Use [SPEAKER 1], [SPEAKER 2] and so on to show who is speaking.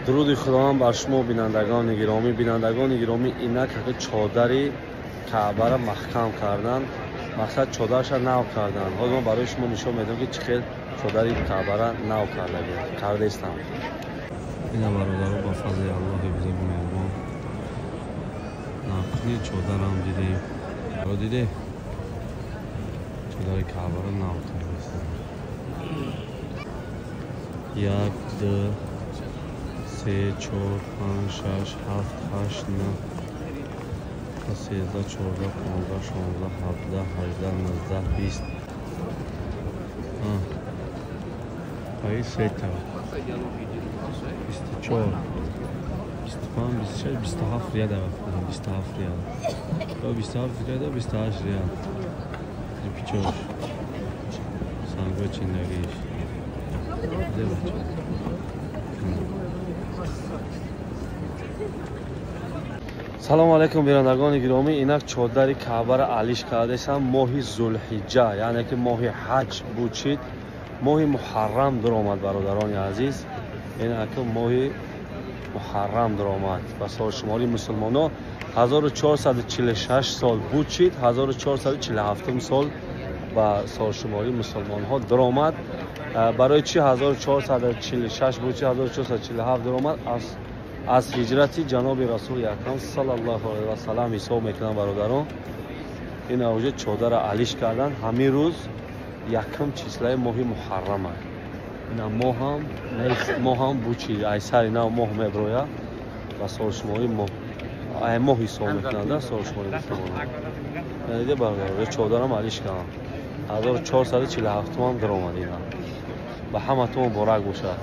[SPEAKER 1] Дуруди Худованд бар шумо, бинандагони гиромӣ. Бинандагони гиромӣ, инак чодари Каъбаро маҳкам кардан, мақсад чодарша нав кардан. Ҳозир ман барои шумо нишон медиҳам, ки чӣ хел чодари Каъбаро нав кардаистам. Ина бародаро, ба фазли Аллоҳи бузурги меҳрубон навкунии чодарам дидем. Диде, чодари Каъбаро нав кардаистам. 1, 2, 3, 4, 5, 6, 7, 8, 9, 13, 14, 15, 16, 17, 18, 19, 20. Аи сета. 24, 25, 26, 27 риал рафтам. 27 риал. 27 риал, 28 риал. Пичош. Санго чиндагиш. Салом алейкум, бинандагони гиромӣ. Инак чодари Каъбаро алиш кардесам. Моҳи Зулҳиҷа, яъне ки моҳи ҳаҷ бучид, моҳи муҳаррам дуромад, бародарони азиз. Инак моҳи муҳаррам дуромад ба солшумори мусулмоно 1446 сол бучид, 1447 сол ба солшумори мусулмонҳо дуромад. Барои чи 1446 бучид, 1447 дуромад? Аз ҳиҷрати ҷаноби Расули Акрам саллаллоҳу алайҳи васаллам ҳисоб мекунам, бародарон. Ин авҷа чодарро алиш кардан. Ҳамин рӯз якум числаи моҳи муҳаррам аст. Ина моҳам нест, моҳам бучид, ай сари нав моҳ меброяд ба солшумори моҳ, ай моҳ ҳисоб мекунанд солшумори мусулмонон. Диде бародарон, чодарам алиш кардам. 1447 ҳам даромад. Ина ба ҳаматон муборак бошад.